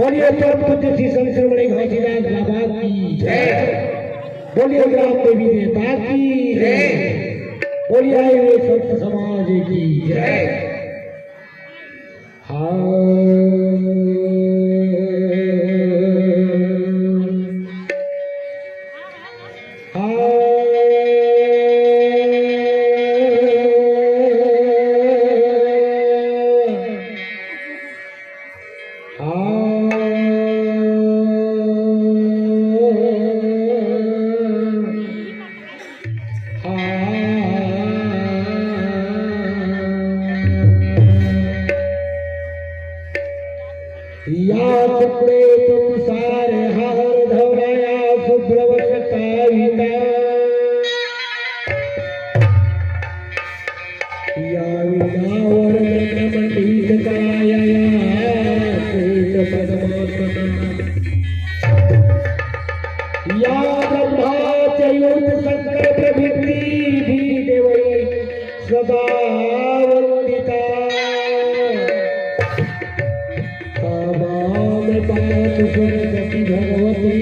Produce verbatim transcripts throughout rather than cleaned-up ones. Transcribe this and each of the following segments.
बोलिए परम पूज्य श्री संत शिरोमणि घासीदास बाबा की जय। बोलिए ग्राम देवी देवता की जय। बोलिए आए हुए संत समाज की जय। हाँ। हाँ। हाँ। या चक्रे तुषार हार धवलाया शुभ्रवश कायिता। या वीणावरदनमण्डितकराया या श्वेतपद्मासना। या ब्रह्मा च युत शंकर प्रभृति भी देवै सदा वंदिता। तावाम पात सरस्वती भगवती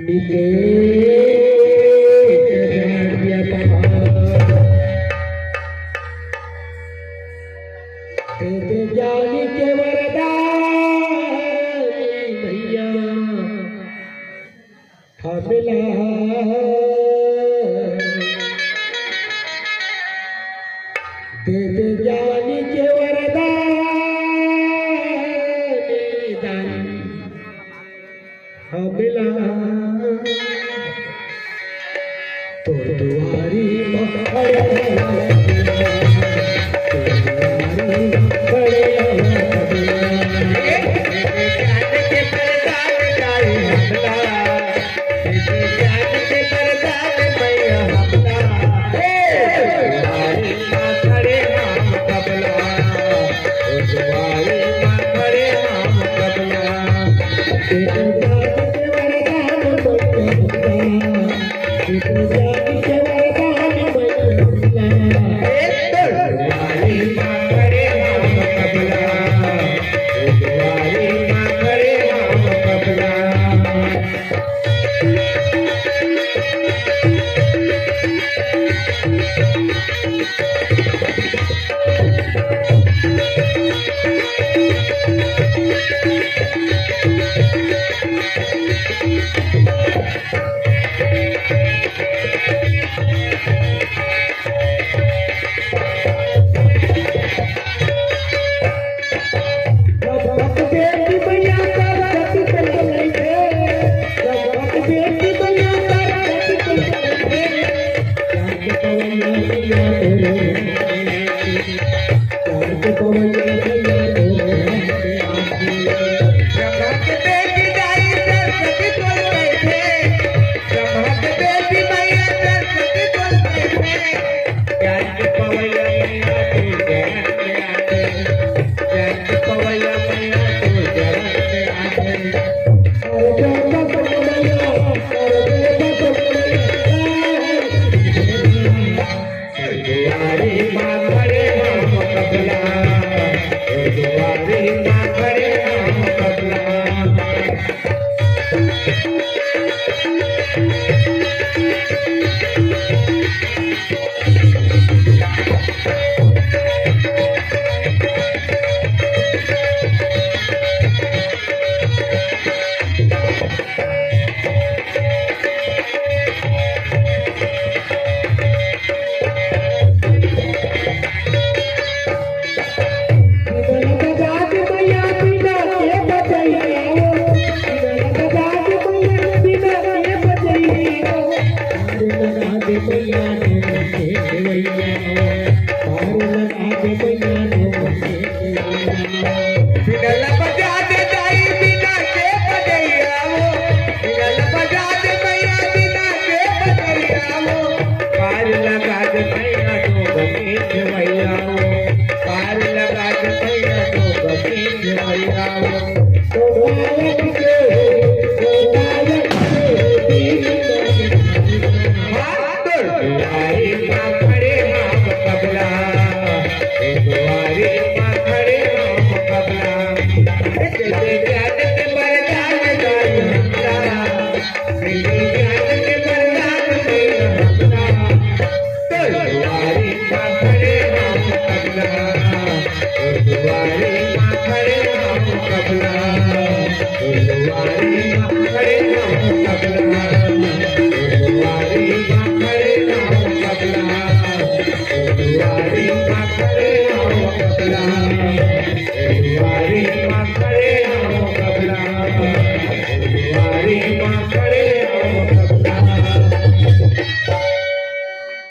निकेत जाड्यपहा। तेते ज्ञानी के वरदानी भैया हमला। तेते ज्ञानी के वरदानी दानी हमला। तोर दुआरी म खड़े हवं, तोर दुआरी म खड़े हवं।